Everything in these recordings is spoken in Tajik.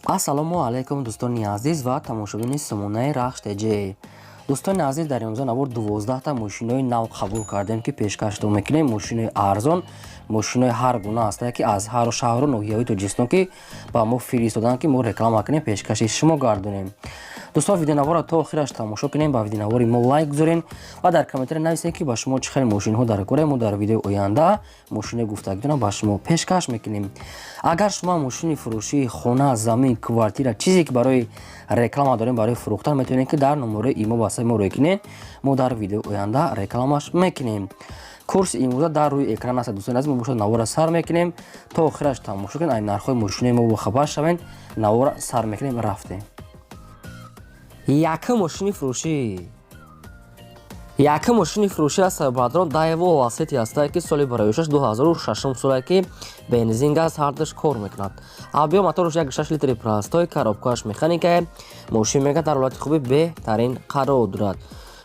Ассалому алайкум, дӯстони азиз ва тамошобини сомонаи Рахш ТЖ. Дӯстони азиз, дар имрӯза навор 12та мошинои нав қабул кардем, ки пешкаштон мекунем. Мошинои арзон, мошинои ҳар гуна ҳастае, ки аз ҳару шаҳру ноҳияҳои Тоҷикистон, ки ба мо фиристоданд, ки мо реклама кунем, пешкаши шумо гардонем. Дӯстон, видеонаворро то охираш тамошо кунем, ба видеонавори мо лайк гузорем ва дар комментария нависем, ки ба шумо чӣ хел мошинҳо дар кора. Мо дар видеои оянда мошинои гуфтагитонро ба шумо пешкаш мекунем. Агар шумо мошини фурӯшии хона, замин, квартира, чизе ки барои реклама дорем, барои фурӯхтан, метавонед, ки дар номерои имо васаи мо рӯй кунед. Мо дар видеои оянда рекламаш мекунем. Курси имрӯза дар рӯи экран аст. Дӯстони азиз, мо бошад навора сар мекунем, то охираш тамошо кунед, ай нархҳои мошинои мо бохабар шавед. Навора сар мекунем, рафтем. Якум мошини фурӯшӣ, якум мошини фурӯшӣ аст, бародарон, Дайво Ласети ҳастае, ки соли бароишаш 2006 соле, ки бензин, газ ҳардуш кор мекунад. Объём мотораш 1,6 литри простой, коробкааш механикае. Мошин мега дар ҳолати хуби беҳтарин қарор дорад.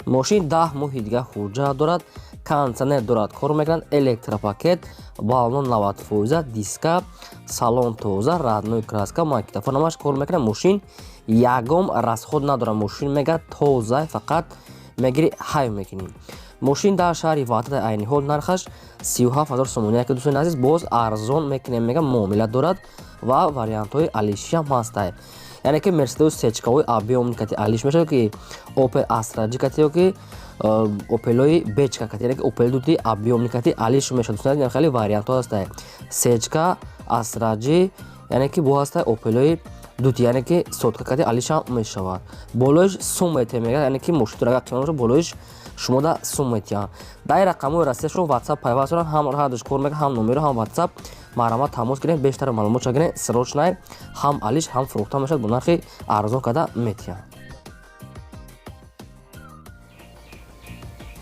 Мошин 10 моҳи дига ҳуҷҷат дорад, кондитсионер дорад, кор мекунад, электропакет, баллон 90%, диска, салон тоза, родной краска, магнитофон ҳамаш кор мекунад. Мошин ягон расход надорад. Мошин мега тоза, фақат мегири, ҳай мекунӣ. Мошин дар шаҳри Ваҳдат, айни ҳол нархаш 37 000 сомонӣ, яке, дӯстони азиз, боз арзон мекунем. Мега муомила дорад ва вариантҳои алишиам ҳастай, яъне ки Мерседес сечкаҳои объёмный кати алиш мешавад, ки Опел Астра Ҷи кати ё ки Опелои бечка кати, яъне ки Опел дути объёмный кати алиш мешавад. Дӯстони азиз, хеле вариантҳо ҳастай: сечка, Астра Ҷи, яъне ки бо ҳастай Опелои дути, яъне ки сотка кати алишам мешавад. Болоиш сум мете мега, яъне ки мошинтон агар қимат бошад, болоиш шумода сум метиҳанд. Дар рақамҳои Россияшон Ватсап пайваст доранд, ҳам ҳардуш кор мекунад, ҳам номеро, ҳам Ватсап. Марҳамат, тамос гирем, бештар маълумотша гирем. Срочно ҳам алиш, ҳам фурӯхта мешавад, бо нархи арзон карда метиҳанд.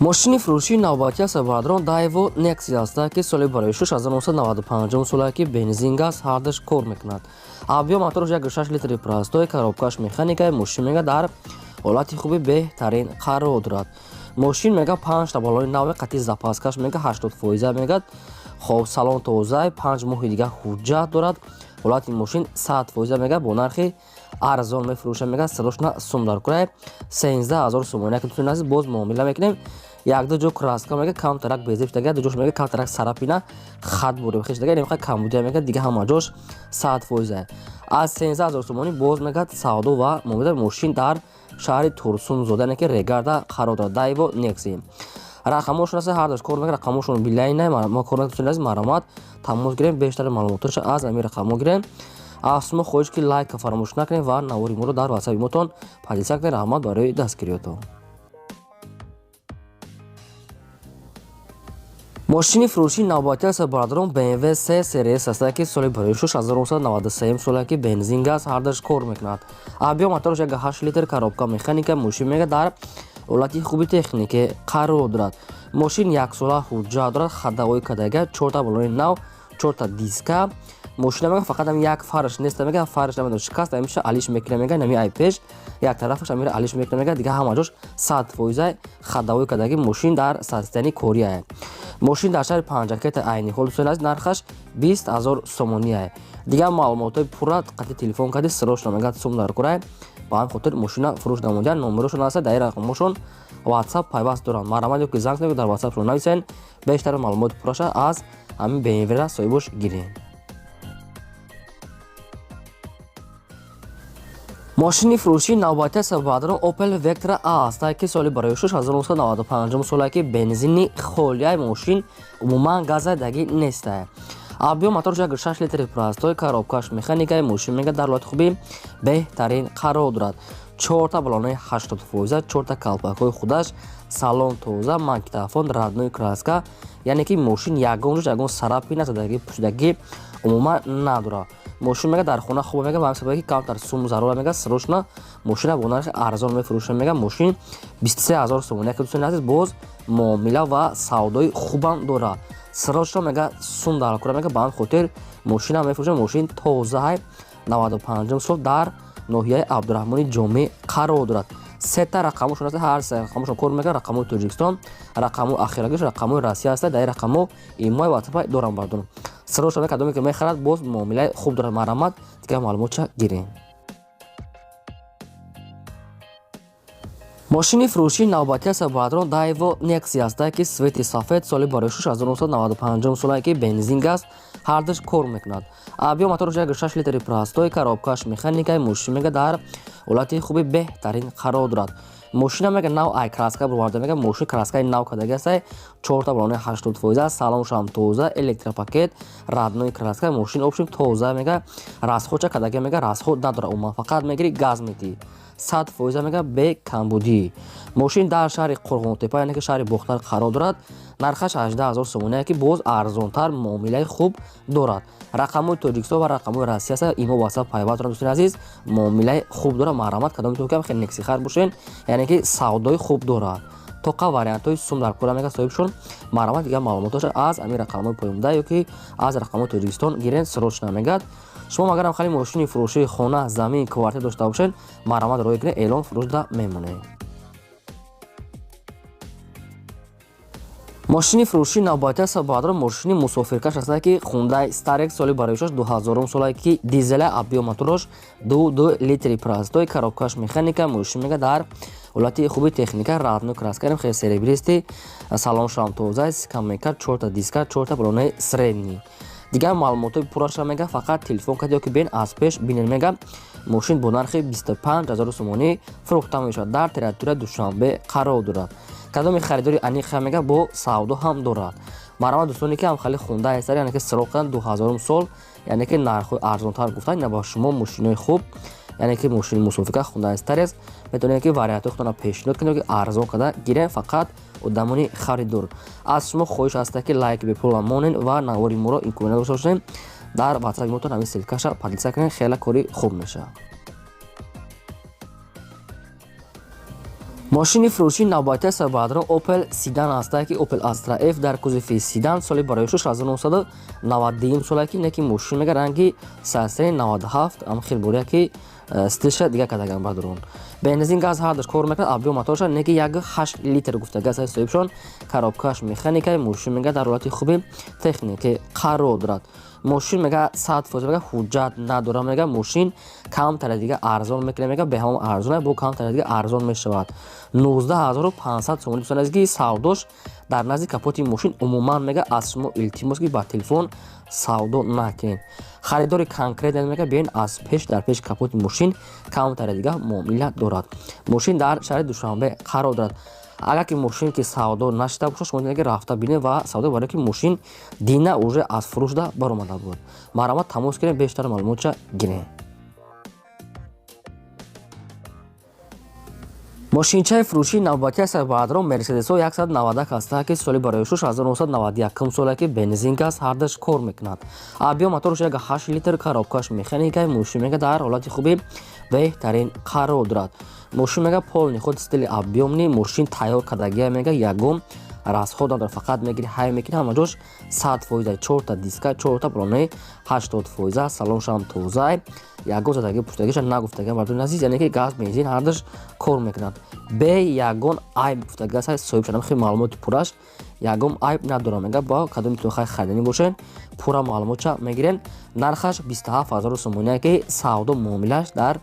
Мошини фурӯшии навбатӣ аст, бародарон, Дайво Некси аста, ки соли барои 1995 соле, ки бензин, газ ҳардуш кор мекунад. Объём мотораш 1,6 литри простой, коробкаш механикаи. Мошин мега дар ҳолати хуби беҳтарин қарор дорад. Мошин мега панҷта баллони нави қати запаскаш, мега 80% мегад. Хоб, салон тоза, 5 моҳи дига ҳуҷҷат дорад. Ҳолати мошин 100% мега, бо нархи арзон мефурӯша. Мега срочно сум дар курай 13 000 сомонӣ, яке, дӯстони азиз, боз муомила мекунем. Якду ҷо краска мега камтарак безеб шудага, ду ҷош мега камтарак царапина, хат бурем хешдага, немиха камбудия мега, дига ҳама ҷош 100%. Аз 13 000 сомонӣ боз мегад савдо ва муомила. Мошин дар шаҳри Турсунзода, яъне ки Регарда қарор дорад. Дайво Некси рақамошон аст, ҳардуш кор мекунад, рақамошон билайна мо кор мекунад. Дӯстони азиз, марҳамат, тамос гирем, бештари маълумотоша аз ҳамин рақамҳо гирем. Аз шумо хоҳиш, ки лайка фаромӯш накунед ва навори моро дар ватсапи мотон поделиться кунед. Раҳмат барои дастгириётон. Мошини фурӯшии навбатӣ аст, бародарон, BMW C Series аст, ки соли барои 1993 соле, ки бензин, газ ҳардуш кор мекунад. Объём мотораш 1,8 литр, коробка механика. Мошин мега дар ҳолати хуби технике қарор дорад. Мошин яксола ҳуҷҷат дорад, ходовой кадага, чорта баллони нав, чорта диска. Мошина мега фақат ам як фарш нест, мега фарш намедонам шикаст, ҳамеша алиш мекунад. Мега нами ай пеш як тарафаш амира алиш мекунад. Мега дига ҳама ҷош 100%, ходовой кадаги. Мошин дар состоянии кория. Мошин дар шаҳри Панҷакета, айни ҳол, дӯстони азиз, нархаш 20 000 сомоние. Дигар маълумотҳои пурра қати телефон карди. Срочно мега сум дар курай, ба ҳамин хотир мошина фурӯш намудиян. Номерошон аста, дар рақамошон Ватсап пайваст доранд. Марҳамат, ё ки занг занед, дар ватсапшон нависен, бештар маълумоти пурраша аз ҳамин БМВ-ра соҳибош гирем. Мошини фурӯшии навбатӣ аст, бародарон, Opel Vectra A аст, ки соли барои 1995 соле, ки бензини холияи. Мошин умуман газадагӣ нестае. Объём мотораш 1,6 литри простой, коробкаш механикаи. Мошин мега дар ҳолати хуби беҳтарин қарор дорад. Чорта баллонаи 80%, чорта калпакҳои худаш, салон тоза, магнитофон, родной краска, яъне ки мошин ягон ҷош ягон царапина, задагӣ, пӯшидагӣ умуман надорад. Мошин мега дар хона хуб, мега ба ҳамин сабабе ки камтар сум зарура, мега срочно мошина бо нархи арзон мефурӯшам. Мега мошин 23 000 сомонӣ, яке, дӯстони азиз, боз муомила ва савдои хубам дорад. Срочно мега сум дар кура, мега ба ҳамин хотир мошина мефурӯшам. Мошин тозаҳай, 95 сол, дар ноҳияи Абдураҳмони Ҷомӣ қарор дорад. Сета рақамошон аст, ҳар се рақамошон кор мекунад: рақамҳои Тоҷикистон, рақамҳои ахирагиш, рақамҳои Россия аст. Дар ин рақамҳо имои ватсапа дорам, бардорам. Срочно кадоме ки мехарад, боз муомилаи хуб дорад. Марҳамат, дигар маълумотша гирем. Мошини фурӯшии навбатӣ аст, бародарон, Daewoo Nexia аст, ки цвети сафед, соли барои 1995 солае, ки бензин, газ ҳардуш кор мекунад. Объём мотораш 1,6 литри простой, коробкаш механикаи. Мошин мега дар ҳолати хуби беҳтарин қарор дорад. Мошина мега нав ай краска бироварда, мега мошин краскаи нав кардаги аст, чорта балони 80%, салоншам тоза, электропакет, родной краска, мошин общем тоза. Мега расходча кардаги, мега расход надорад умуман, фақат мегири, газ метиҳӣ, 100% мега бе камбудӣ. Мошин дар шаҳри Қурғонтепа, яъне ки шаҳри Бохтар қарор дорад. Нархаш 18 000 сомоне, ки боз арзонтар муомилаи хуб дорад. Рақамҳои Тоҷикистон ва рақамҳои Россия аст, имо васат пайваст дорад. Дӯстони азиз, муомилаи хуб дорад. Марҳамат, кадометон ки хеле Нексихар бошен, яъне ки савдои хуб дорад, тоқа вариантҳои сум дар кора мега соҳибшон. Марҳамат, дигар маълумотоша аз ҳамин рақамҳои поёнда ё ки аз рақамҳои Тоҷикистон гирен, срочно мегӯяд. Шумо агарам хеле мошини фурӯшии хона, замин, квартира дошта бошед, марҳамат, роҳӣ кунед, эълон фурӯшда мемонед. Мошини фурӯшии навбатӣ аст, бародарон, мошини мусофиркаш аст, ки Хундай Старекс, соли бароишаш 2000 солае, ки дизеля, объём мотораш 2,2 литри простой, коробкаш механика. Мошин мега дар ҳолати хуби техника, родной краска, хеле серебристый, салоншам тоза, скамейка, чорта диска, чорта балонаи средний. Дигар маълумотҳои пурраша мега фақат телефон кард ё ки бен аз пеш бинен. Мега мошин бо нархи 25 000 сомонӣ фурӯхта мешавад, дар территорияи Душанбе қарор дорад. Кадоми харидори аниқа мега бо савдо ҳам дорад. Марҳамат, дӯстоне ки ҳам хеле хунда ҳастад, яъне ки сироқ карданд 2000 сол, яъне ки нархҳои арзонтар гуфтанд, ина ба шумо мошинои хуб, яъне ки мошини мусофирка Хунда Старекс, метавонед ки вариантҳои худтонро пешниҳод кунед, ки арзон карда гирем. Фақат одамони харидор, аз шумо хоҳиш ҳаста, ки лайк бепула монед ва навори моро имконият дошта бошем, дар ватсапи мотон ҳамин ссылкаша поделиться кунед, хеле кори хуб мешавад. Мошини фурӯшии навбатӣ аст, бародарон, Opel Sedan аст, ки Opel Astra F дар кузови седан, соли барои 1992 соле, ки неки мошин мега ранги сасри 97 ам хел бория, ки стилша дига кардаган. Бародарон, бензин, газ ҳардуш кор мекунад. Объём моторша неки 1,8 литр гуфта газ соҳибшон, коробкаш механикаи. Мошин мега дар ҳолати хуби техники қарор дорад. Мошин мега 100% мега ҳуҷҷат надорад. Мега мошин камтаре дига арзон мекунад, мега беҳамон арзон, бо камтаре дига арзон мешавад, 19 500 сомонӣ. Дӯстони азиз, ки савдош дар назди капоти мошин умуман мега аз шумо илтимос, ки ба телефон савдо накунед. Харидори конкретно мега биёен аз пеш, дар пеши капоти мошин камтаре дига муомила дорад. Мошин дар шаҳри Душанбе қарор дорад. Агар ки мошин ки савдо нашида бошад, шумо ки рафта бинед ва савдо, барое ки мошин дина уже аз фурӯшда баромада буд. Марҳамат, тамос гирем, бештар маълумотша гирем. Мошинчаи фурӯшии навбатӣ аст, бародарон, Мерседесо 191 аст, ки соли барои 1991 соле, ки бензин, газ ҳардуш кор мекунад. Объём мотораш 1,8 литр, коробкаш механикаи. Мошин мега дар ҳолати хуби беҳтарин қарор дорад. Мошин мега полный ход, стили объёмный, мошин тайёр кардагия, мега ягон расход надорад, фақат мегири, ҳай мекунӣ, ҳама ҷош 100%, чорта диска, чорта балонаи 80%, салоншам тоза, ягон задаги пуштагиша нагуфтага. Мардони азиз, яъне ки газ, бензин ҳардуш кор мекунад, бе ягон айб гуфтага аст соҳибшадам. Хеле маълумоти пурраш, ягон айб надорам. Мега ба кадоми хай харидани бошед, пурра маълумотша мегирен. Нархаш 27 000 сомония, ки савдо муомилаш дар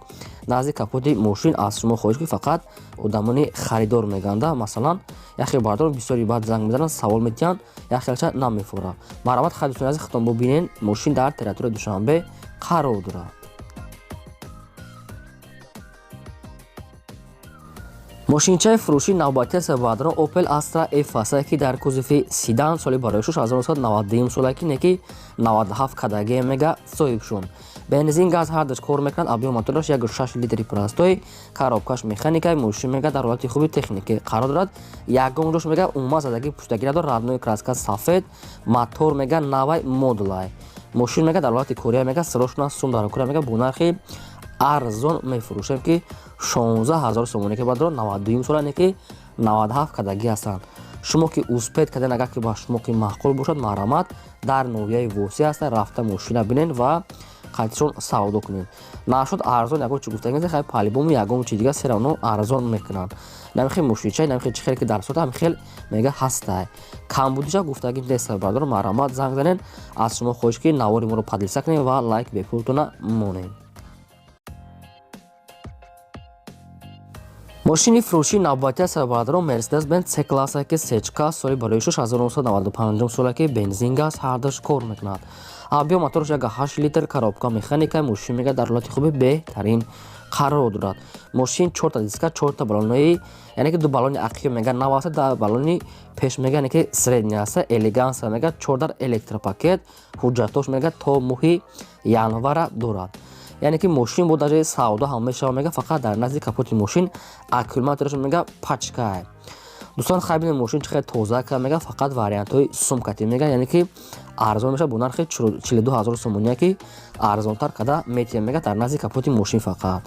назди капоти мошин. Аз шумо хоҳиш, ки фақат одамони харидор меганда. Масалан, яхе бардорон бисёри баъд занг мезананд, савол медиҳанд, яхелча намефурад. Марҳамат, харидони азиз, худтон бубинен. Мошин дар территорияи Душанбе қарор дорад. Мошинчаи фурӯшии навбатӣ аст, бародарон, Opel Astra F аст, ки дар кузови седан, соли барои 1992 соле, ки неки 97 кадагия мега соҳибшон. Бензин, газ ҳардуш кор мекунад. Объём мотораш 1,6 литри простой, коробкаш механикаи. Мошин мега дар ҳолати хуби техникӣ қарор дорад, ягон ҷош мега умуман задаги пуштагӣ надорад, родной краска, сафед, мотор мега навай модулай. Мошин мега дар ҳолати кория, мега срочно сум дар кора, мега бо нархи арзон мефурӯшем, ки 16 000 сомонӣ, ки баъдро 92 сола, не ки 97 кардагӣ ҳастанд. Шумо ки успеть карден, агар ки ба шумо ки маъқул бошад, марҳамат, дар ноҳияи Восеъ ҳастанд, рафта мошина бинен ва қайтишон савдо кунед. Нашуд, арзон ягон чи гуфтагӣ, хай, по-любому ягон чи дига все равно арзон мекунанд. Намихел мошинчай, намихел чи хеле ки дар сурат ҳамихел мега ҳастай, камбудиша гуфтагӣ нест. Бардор, марҳамат, занг занен. Аз шумо хоҳиш, ки навори моро поделиться кунед ва лайк бепултона монед. Мошини фурӯшии навбатӣ аст, бародарон, Мерседес-Бенз С класса, ки сечка, соли барои 1995 сола, ки бензин, газ ҳардаш кор мекунад. Объём моторш 1,8 литр, коробка механика. Мошин мега дар ҳолати хуби беҳтарин қарор дорад. Мошин чорта диска, чорта баллонои, яъне ки ду баллони ақиб мега нав аст, да баллони пеш мега, яъне ки средний аст, элеганса мега, чордар электропакет. Ҳуҷҷатош мега то моҳи январа дорад, яъне ки мошин бо дараҷаи савдо ҳам мешава. Мега фақат дар назди капоти мошин аккумулятораш мега пачкае. Дӯстон, хай бинед, мошин чӣ хеле тоза ка. Мега фақат вариантҳои сумкати мега, яъне ки арзон мешавад, бо нархи 42 000 сомония, ки арзонтар када метиҳем. Мега дар назди капоти мошин фақат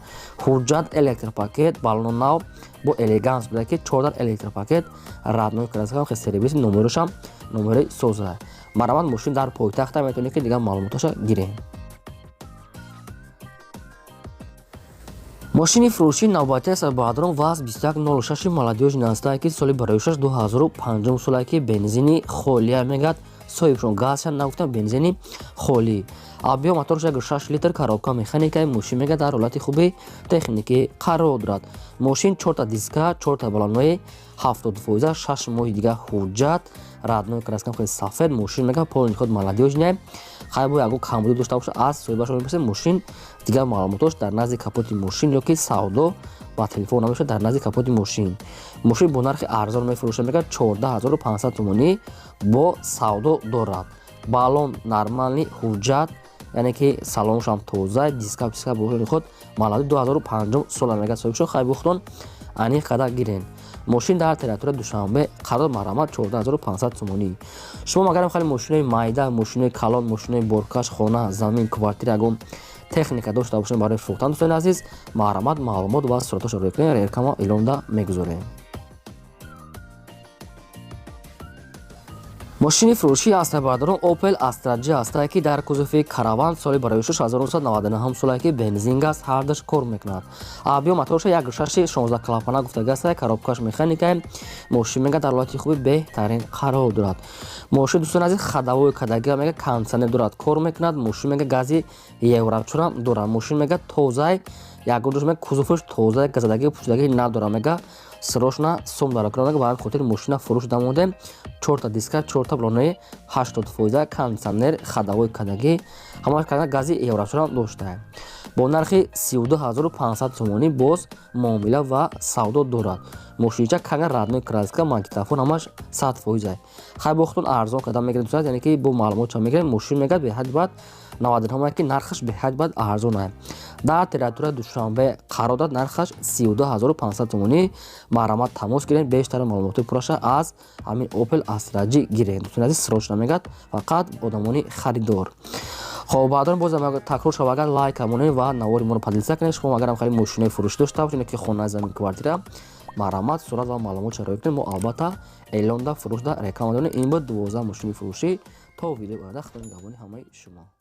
ҳуҷҷат, электропакет, баллон нав бо элеганс буда, ки чордар электропакет, родной краска, хел серебристый, номерошам номери соза. Марамат, мошин дар пойтахта, метавонед ки дигар маълумоташа гирем. Мошини фурӯшии навбатӣ аст, бародарон, ВАЗ 2106 молодёжный ҳастае, ки соли бароишаш 2005 солае, ки бензини холия. Мегӯяд соҳибшон, газша нагуфтам, бензини холӣ. Объём моторш 1,6 литр, коробка механикаи. Мошин мега дар ҳолати хуби техникӣ қарор дорад. Мошин чорта диска, чорта баллонои 70%, 6 моҳи дига ҳуҷҷат, родной краска, хеле сафед. Мошин мега полный ход, молодёжный. Хай, бо ягон камбудӣ дошта боша, аз соҳибашон мепурсем. Мошин дигар маълумотош дар назди капоти мошин ё ки савдо ба телефон намешавад, дар назди капоти мошин. Мошин бо нархи арзон мефурӯшад, мегӯяд 14 500 сомонӣ, бо савдо дорад. Баллон нормальный, ҳуҷҷат, яъне ки салоншам тоза, диска писка бо худ малади 2005 сола, мегӯяд соҳибшон. Хай, бухтон аниқ қадар гирен. Мошин дар территорияи Душанбе қарор. Марҳамат, 14 500 сомонӣ. Шумо магарам хеле мошинои майда, мошинои калон, мошинои боркаш, хона, замин, квартира, ягон техника дошта бошем барои фурӯхтан, дӯстони азиз, марҳамат, маълумот ва суратҳошро рӯй кунед, реклама эълонда мегузорем. Мошини фурӯшӣ аст, бародарон, Opel Astra J ҳастае, ки дар кузови караван, соли барои 1999 солае, ки бензин, газ ҳардаш кор мекунад. Объём моторша 1,6, 16 клапана гуфтага астае, коробкаш механикае. Мошин мега дар ҳолати хуби беҳтарин қарор дорад. Мошин, дӯстони азиз, ходовой кадагиа, мега кондитсионер дорад, кор мекунад. Мошин мега гази еврочорам дорад. Мошин мега тозай, ягон ҷош мега кузоваш тоза, газадагӣ, пӯшидагӣ надорад. Мега срочно сум дар кунад, ба ҳамин хотир мошина фурӯш дамодем. Чорта диска, чорта баллонои 80%, кондитсионер, ходовой кадагӣ, ҳамаш када, гази еврочорам доштаа. Бо нархи 32 500 сомонӣ боз муомила ва савдо дорад. Мошинча кага родной краска, магнитофон, ҳамаш 100%. Хай, бохтон арзон када мегирем, яъне ки бо маълумот ча мегирем. Мошин мегӯяд беҳад бад 99, ки нархаш беҳад бад арзон. Дар территорияи Душанбе қарор дорад, нархаш 32 500 сомонӣ. Марҳамат, тамос гиред, бештари маълумоти пурраша аз ҳамин Opel Astra J гиред. Дӯстони азиз, срочно мегӯяд, фақат одамони харидор. Хоб, баъдон боз такрор шава, агар лайк монед ва навори моро поделиться кунед. Шумо агарам хеле мошинои фурӯшӣ дошта бошед, ки хона, замин, квартира, марҳамат, сурат ва маълумот шароит кунед, мо албатта эълонда, фурӯшда реклама дорем. Ин буд 12 мошини фурӯшӣ. То видеои оянда, худо нигаҳбони ҳамаи шумо.